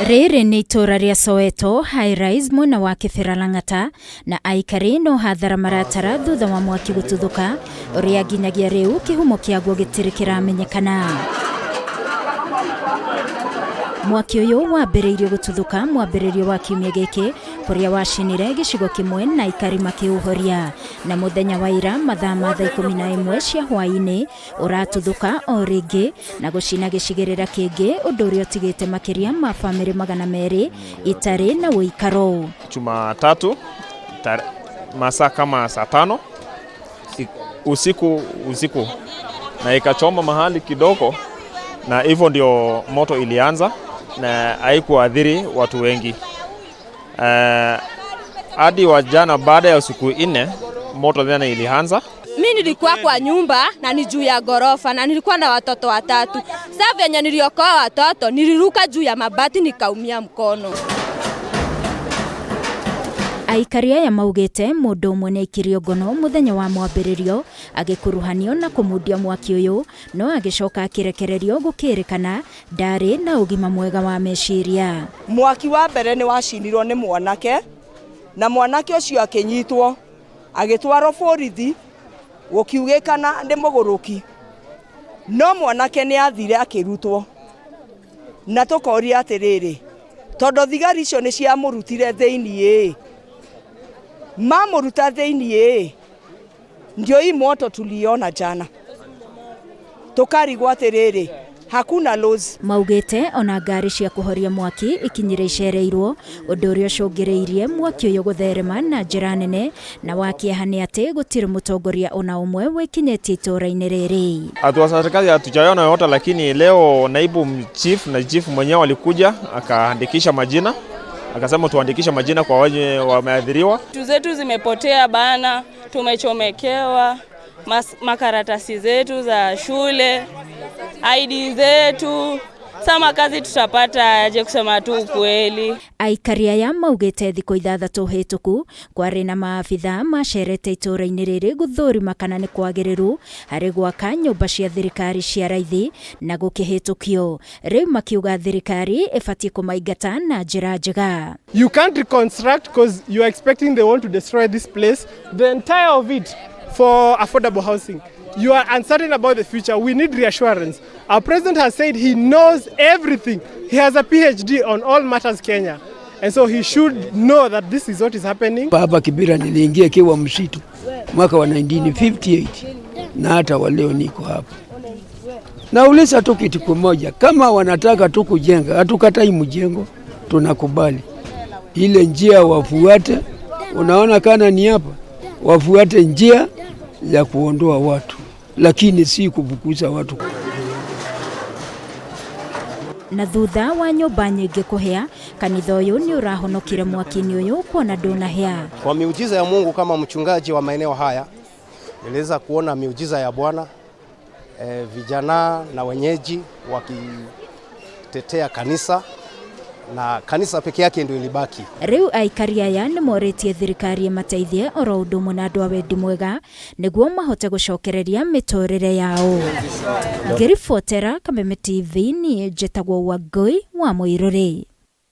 Rĩrĩ nĩ itũũra rĩa Soweto High Rise mwena wa Kĩbĩra Lang'ata na aikari no hathara maratara thutha wa mwaki gũtuthũka ũrĩa nginyagia rĩu kĩhumo kĩaguo gĩtirĩ kĩramenyekana. Mwaki ũyũ wambĩrĩirio gũtuthũka mwambĩrĩrio wa kiumia gĩkĩ kũrĩa wacinire gĩcigo kĩmwe na aikari makĩũhoria na mũthenya wa ira mathaa ma thaa 11 cia hwaĩ-inĩ ũratuthũka o rĩngĩ na gũcina gĩcigĩrĩra kĩngĩ ũndũ ũrĩa ũtigĩte makĩria ma famĩlĩ 200 itarĩ na ũikaro. Jumatatu masaa kama saa 5 usiku usiku na ikachoma mahali kidogo, na hivyo ndio moto ilianza na haikuathiri watu wengi hadi wa jana. Baada ya siku 4 moto tena ilianza. Mi nilikuwa kwa nyumba na ni juu ya gorofa na nilikuwa na watoto watatu. Sasa venye niliokoa watoto niliruka juu ya mabati nikaumia mkono. Aikari aya maugĩte mũndũ ũmwe nĩ aikirio ngono mũthenya wa mwambĩrĩrio agĩkuruhanio na kũmundia mwaki ũyũ, no agĩcoka akĩrekererio gũkĩrĩkana ndarĩ na ũgima mwega wa meciria. Mwaki wa mbere nĩ wacinirwo nĩ mwanake, na mwanake ũcio akĩnyitwo agĩtwarwo borithi gũkiugĩkana nĩ mũgũrũki, no mwanake nĩ athire akĩrutwo, na tũkoria atĩrĩrĩ, tondũ thigari icio nĩ ciamũrutire thĩiniĩ, mamũruta thĩiniĩ, ndio hii moto tuliona jana, tukarigwo atĩrĩrĩ, hakuna laws. Maugĩte ona ngari cia kũhoria mwaki ikinyire icereirwo, ũndũ ũrĩa ũcũngĩrĩirie mwaki ũyũ gũtherema na njĩra nene, na wa kĩeha nĩ atĩ gũtirĩ mũtongoria ona ũmwe wĩkinyĩtie itũũra-inĩ rĩrĩ. Hatua za serikali hatujaona yote, lakini leo naibu chief na chief mwenyewe walikuja akaandikisha majina, akasema tuandikishe majina kwa wenye wameathiriwa. Vitu zetu zimepotea bana, tumechomekewa makaratasi zetu za shule, ID zetu. Sama kazi tutapata aje kusema tu ukweli? Aikari aya maugĩte thikũ 6 hĩtũku kwarĩ na maabitha macerete itũũra-inĩ rĩrĩ gũthũrima kana nĩ kwagĩrĩru harĩ gwaka nyũmba cia thirikari cia raithi na gũkĩhĩtũkio. Rĩu makiuga thirikari ĩbatiĩ kũmaingata na njĩra njega. You can't reconstruct because you are expecting they want to destroy this place, the entire of it, for affordable housing. You are uncertain about the future. We need reassurance. Our president has said he knows everything. He has a PhD on all matters Kenya. And so he should know that this is what is happening. Hapa Kibera niliingia kiwa msitu mwaka wa 1958 na hata wa leo niko hapa. Nauliza tu kitu kimoja, kama wanataka tu kujenga, hatukatai mjengo, tunakubali. Ile njia wafuate, unaona kana ni hapa, wafuate njia ya kuondoa watu, lakini si kufukuza watu. Na thutha wa nyũmba nyingĩ kũhĩa, kanitha ũyũ nĩ ũrahonokire mwaki-inĩ ũyũ kuona ndũnahĩa. Kwa miujiza ya Mungu, kama mchungaji wa maeneo haya, niliweza kuona miujiza ya Bwana, vijana na wenyeji wakitetea kanisa, na kanisa peke yake ndio ilibaki. Rĩu aikari aya nĩ morĩtie thirikari ĩmateithie oro ũndũ ũmwe na andũ a wendi mwega nĩguo mahote gũcokereria mĩtũrĩre yao. Ngĩribotera Kameme TV, niĩ njĩtagwo Wangũi wa Mũirũrĩ.